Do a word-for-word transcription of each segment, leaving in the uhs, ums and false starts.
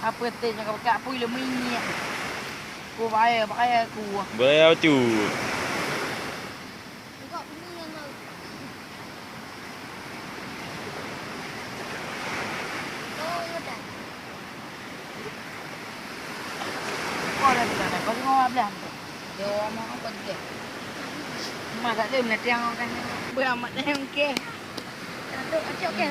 Apa teh nyang ka pui le minyak. Ku bayar, bayar ku. Bayar bacut. Mak tak tahu nak tiang kan. Beramat yang ke. Satu, acok ke.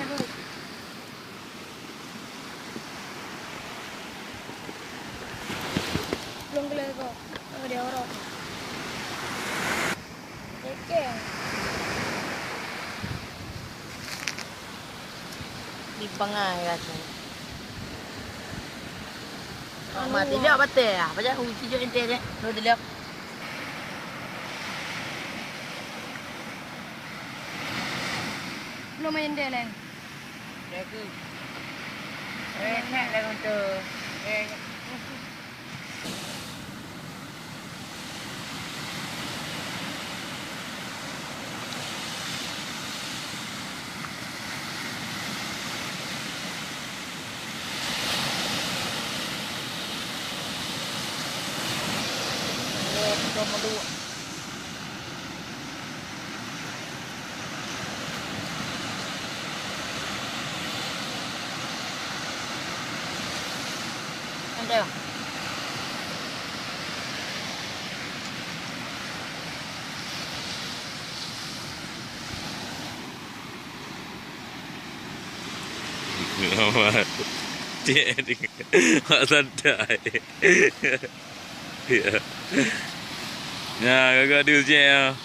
Belum gelo ko. Oh, dia orang. Oke. Di pengai rasa. Anu. Mati dia batai ah. Pajan uji jok ente deh. Lu dilihat. Belum main dia, Leng. Bagus. Eh, nak lagu tu. Eh. Oh, kita malu. Ada. Amat. Cek ni. Mak santai. Ya. Ya, gaga dia cek ya.